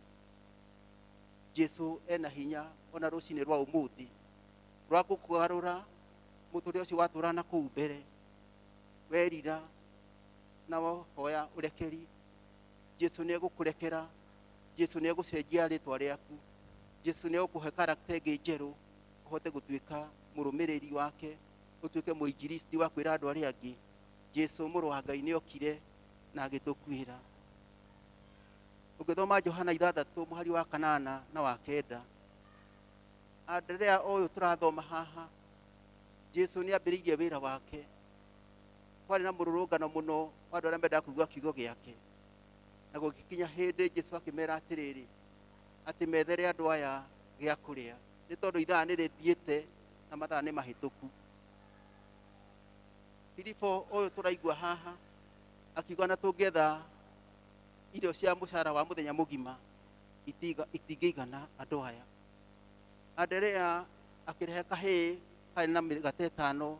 Jesu ena hinya ona rũcinĩ rwa ũmũthĩ rwa gũkũgarũra mũtũrĩre ũcio watũra na kũu mbere. Werira na wahoya ũrekeri, Jesu nĩ egũkũrekera. Jesu nĩ egũcenjia rĩtwa rĩaku. Jesu nĩ egũkũhe karakta ĩngĩ njerũ ũhote gũtuĩka mũrũmĩrĩri wake, ũtuĩke mũinjilisti wa kwĩra andũ arĩa angĩ Jesu mũrũ wa Ngai nĩ okire na agĩtũkuĩra. Ũngĩthoma Johana 6 mũhari wa 8 na wa 9, Andrea ũyũ tũrathoma haha, Jesu nĩ ambĩrĩirie wĩra wake. Kwarĩ na mũrũrũngano mũno wa andũ arĩa mendaga kũigua kiugo gĩake, na gũgĩkinya hĩndĩ Jesu akĩmera atĩrĩrĩ, atĩ methere andũ aya gĩa kũrĩa, nĩ tondũ ithaa nĩ rĩthiĩte na mathaa nĩ mahĩtũku. Filipo ũyũ tũraigua haha akiuga na tũngĩetha irio cia mũcara wa mũthenya mũgima itingĩigana andũ aya. Anderea akĩrehe kahĩĩ karĩ na mĩgate 5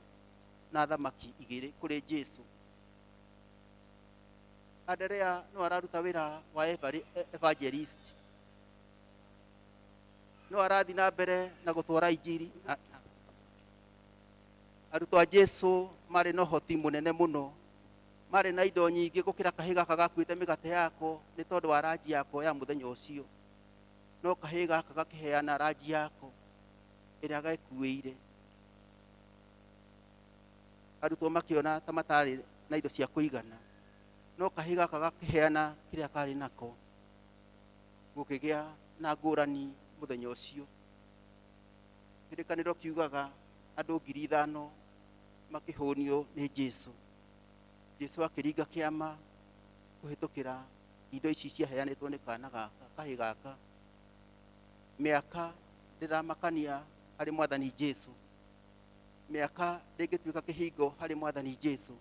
na thamaki 2 kũrĩ Jesu. Anderea no araruta wĩra wa evangelist, no arathiĩ na mbere na gũtwara injiri. Arutwo a Jesu marĩ na ũhoti mũnene mũno, marĩ na indo nyingĩ gũkĩra kahĩĩ gaka gakuĩte mĩgate yako nĩ tondũ wa ranji yako ya mũthenya ũcio. No kahĩĩ gaka gakĩheana ranji yako ĩrĩa gekuĩire. Arutwo makĩona ta matarĩ na indo cia kũigana, no kahĩĩ gaka gakĩheana kĩrĩa karĩ nako. Gũkĩgĩa na ngũrani mũthenya ũcio. Kĩrĩkanĩro kiugaga andũ 5,000 makĩhũnio nĩ Jesu. Jesu akĩringa kĩama kũhĩtũkĩra indo ici ciaheanĩtwo nĩ kana gaka, kahĩĩ gaka. Mĩaka ndĩramakania harĩ mwathani Jesu. Mĩaka ndĩngĩtuĩka kĩhingo harĩ mwathani Jesu.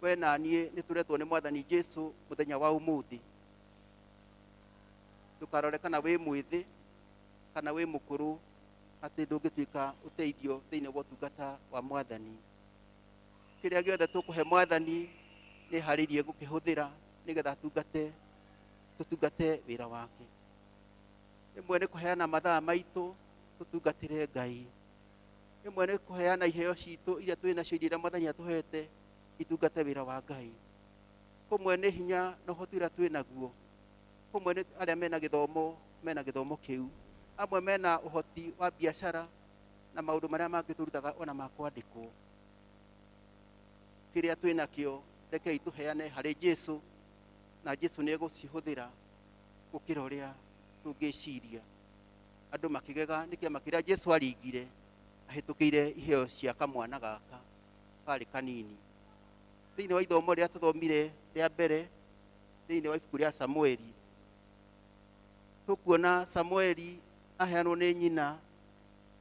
We na niĩ nĩ tũretwo nĩ mwathani Jesu mũthenya wa ũmũthĩ. Ndũkarore kana wĩ mwĩthĩ kana wĩ mũkũrũ atĩ ndũngĩtuĩka ũteithio thĩinĩ wa ũtungata wa mwathani. Kĩrĩa gĩothe tũkũhe mwathani nĩ harĩirie gũkĩhũthĩra nĩgetha tũtungate wĩra wake. Rĩmwe nĩ kũheana mathaa maitũ tũtungatĩre Ngai. Rĩmwe nĩ kũheana iheo citũ iria twĩ nacio iria mwathani atũhete itungate wĩra wa Ngai. Kũmwe nĩ hinya na ũhoti ũrĩa twĩ naguo. Kũmwe nĩ arĩa mena gĩthomo, mena gĩthomo kĩu. Amwe mena ũhoti wa biacara na maũndũ marĩa mangĩ tũrutaga ona ma kwandĩkwo. Kĩrĩa twĩ nakĩo rekei tũheane harĩ Jesu, na Jesu nĩ egũcihũthĩra gũkĩra ũrĩa tũngĩciria. Andũ makĩgega nĩ kĩama kĩrĩa Jesu aringire ahĩtũkĩire iheo cia kamwana gaka karĩ kanini. Thĩinĩ wa ithomo rĩrĩa tũthomire rĩa mbere thĩinĩ wa ibuku rĩa Samueli, tũkuona Samueli aheanwo nĩ nyina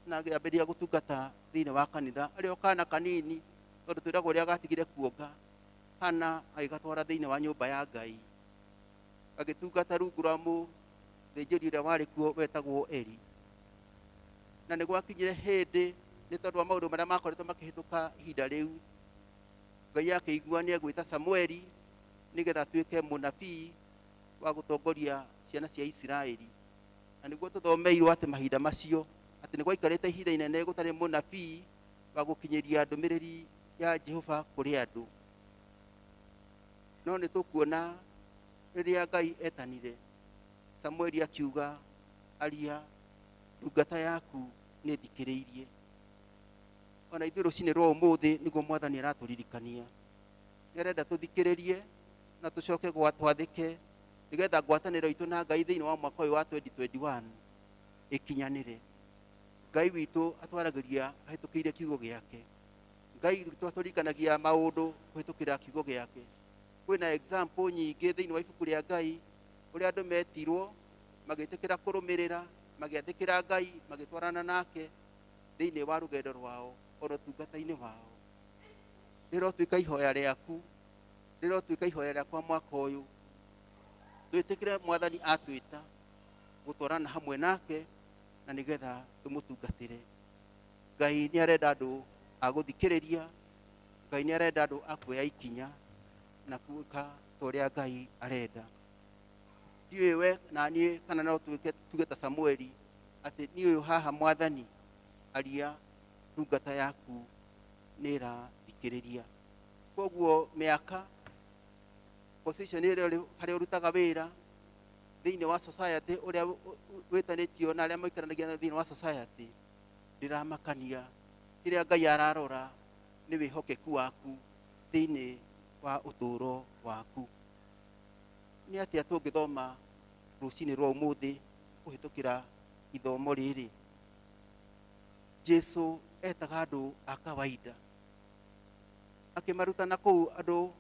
na akĩambĩrĩria gũtungata thĩinĩ wa kanitha arĩ o kana kanini, tondũ twĩragwo ũrĩa gatigire kuonga. Hana agĩgatwara thĩinĩ wa nyũmba ya Ngai, agĩtungata rungu rwa mũthĩnjĩri ũrĩa warĩ kuo wetagwo Eli. Na nĩ gwakinyire hĩndĩ nĩ tondũ wa maũndũ marĩa makoretwo makĩhĩtũka ihinda rĩu, Ngai akĩigua nĩ egwĩta Samueli nĩgetha atuĩke mũnabii wa gũtongoria ciana cia Isiraeli. Na nĩguo tũthomeirwo atĩ mahinda macio atĩ nĩ gwaikarĩte ihinda inene gũtarĩ mũnabii wa gũkinyĩria ndũmĩrĩri ya Jehova kũrĩ andũ. No nĩ tũkuona rĩrĩa Ngai etanire Samueli akiuga, aria, ndungata yaku nĩ thikĩrĩirie. Ona ithuĩ rũcinĩ rwa ũmũthĩ nĩguo mwathani aratũririkania. Nĩ arenda tũthikĩrĩrie na tũcoke twathĩke nĩgetha ngwatanĩro itũ na Ngai thĩinĩ wa mwaka ũyũ wa 2021 ĩkinyanĩre. Ngai witũ atwaragĩria ahĩtũkĩire kiugo gĩake. Ngai witũ atũririkanagia maũndũ kũhĩtũkĩra kiugo gĩake. Kwĩna example nyingĩ thĩinĩ wa ibuku rĩa Ngai ũrĩa andũ metirwo magĩtĩkĩra kũrũmĩrĩra, magĩathĩkĩra Ngai, magĩtwarana nake thĩinĩ wa rũgendo rwao ona ũtungata-inĩ wao. Rĩrotuĩka ihoya rĩaku, rĩrotuĩka ihoya rĩakwa mwaka ũyũ. Twĩtĩkĩre mwathani atwĩta gũtwarana hamwe nake na nĩgetha tũmũtungatĩre. Ngai nĩ arenda andũ a gũthikĩrĩria, Ngai nĩ arenda andũ a kuoya ikinya na gwĩka ta ũrĩa Ngai arenda. Ndiũĩ we na niĩ kana no tuĩke tuge ta Samueli atĩ niĩ ũyũ haha Mwathani, aria ndungata yaku nĩ ĩrathikĩrĩria. Koguo mĩaka position ĩrĩa ũrĩ harĩa ũrutaga wĩra thĩinĩ wa society, ũrĩa wĩtanĩtio na arĩa maikaranagia thĩinĩ wa society, ndĩramakania. Kĩrĩa Ngai ararora nĩ wĩhokeku waku thĩinĩ wa ũtũũro waku. Nĩ atĩa tũngĩthoma rũcinĩ rwa ũmũthĩ kũhĩtũkĩra ithomo rĩrĩ? Jesu etaga andũ a kawaida akĩmaruta na kũu andũ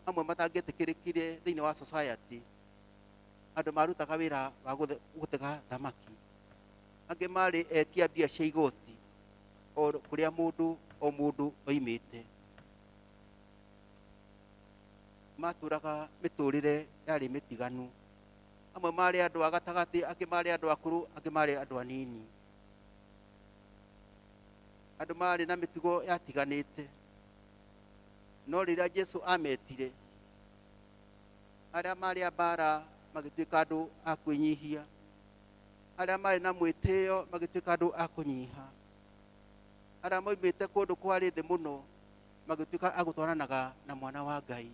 amwe matangĩetĩkĩrĩkire thĩinĩ wa society, andũ marutaga wĩra wa gũtega thamaki, angĩ marĩ etia mbia cia igoti, o kũrĩa mũndũ o mũndũ oimĩte. Matũraga mĩtũrĩre yarĩ mĩtiganu, amwe marĩ andũ a gatagatĩ, angĩ marĩ andũ akũrũ, angĩ marĩ andũ anini, andũ marĩ na mĩtugo yatiganĩte. No rĩrĩa Jesu ametire, arĩa marĩ a mbara magĩtuĩka andũ a kwĩnyihia, arĩa marĩ na mwĩtĩo magĩtuĩka andũ a kũnyiha, arĩa moimĩte kũndũ kwarĩ thĩ mũno magĩtuĩka a gũtwaranaga na mwana wa Ngai.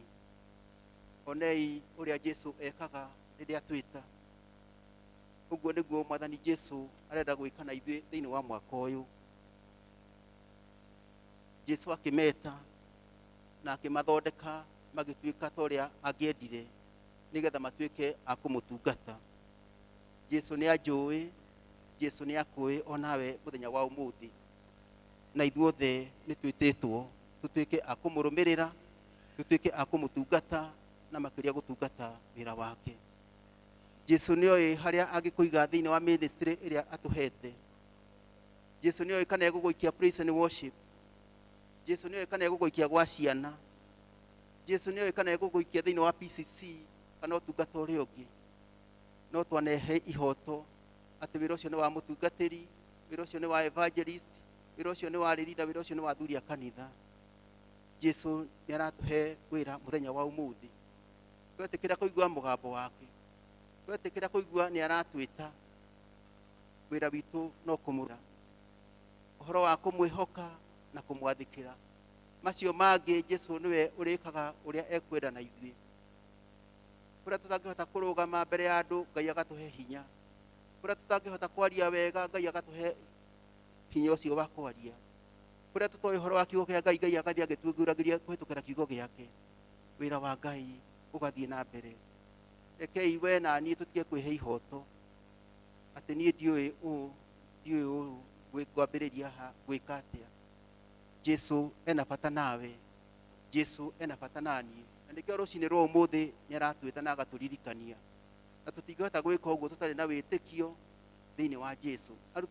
Onei ũrĩa Jesu ekaga rĩrĩa twĩta. Ũguo nĩguo Mwathani Jesu arenda gwĩka na ithuĩ thĩinĩ wa mwaka ũyũ. Jesu akĩmeta na akĩmathondeka magĩtuĩka ta ũrĩa angĩendire nĩgetha matuĩke a kũmũtungata. Jesu nĩ anjũĩ, Jesu nĩ akũĩ onawe mũthenya wa ũmũthĩ, na ithuothe nĩ twĩtĩtwo tũtuĩke a kũmũrũmĩrĩra, tũtuĩke a kũmũtungata, na makĩria gũtungata wĩra wake. Jesu nĩoĩ harĩa angĩkũiga thĩinĩ wa ministry ĩrĩa atũhete. Jesu nĩoĩ kana egũgũikia praise and worship. Jesu nĩoĩ kana egũgũikia gwa ciana. Jesu nĩoĩ kana egũgũikia thĩinĩ wa PCC kana ũtungata ũrĩa ũngĩ. No twanehe ihoto atĩ wĩra ũcio nĩ wa mũtungatĩri, wĩra ũcio nĩ wa evangelist, wĩra ũcio nĩ wa leader, wĩra ũcio nĩ wa athuri a kanitha. Jesu nĩ aratũhe wĩra mũthenya wa ũmũthĩ. Twetĩkĩra kũigua mũgambo wake, twetĩkĩra kũigua nĩ aratwĩta, wĩra witũ no kũmũra ũhoro wa kũmwĩhoka na kũmwathĩkĩra. Macio mangĩ Jesu nĩwe ũrĩkaga ũrĩa ekwenda na ithuĩ. Kũrĩa tũtangĩhota kũrũgama mbere ya andũ, Ngai agatũhe hinya. Kũrĩa tũtangĩhota kwaria wega, Ngai agatũhe hinya ũcio wa kwaria. Kũrĩa tũtoĩ ũhoro wa kiugo kĩa Ngai, Ngai agathiĩ agĩtuĩnguragĩria kũhĩtũkĩra kiugo gĩake. Wĩra wa Ngai ũgathiĩ na mbere. Rekei we na niĩ tũtige kwĩhe ihoto atĩ niĩ ndiũĩ ũũ, ndiũĩ ũũ, ngwambĩrĩria ha, gwĩka atĩa. Jesu ena bata nawe, Jesu ena bata naniĩ, na nĩkĩo rũcinĩ rwa ũmũthĩ nĩ aratwĩta na agatũririkania, na tũtingĩhota gwĩka ũguo tũtarĩ na wĩtĩkio thĩinĩ wa Jesu. Arutwo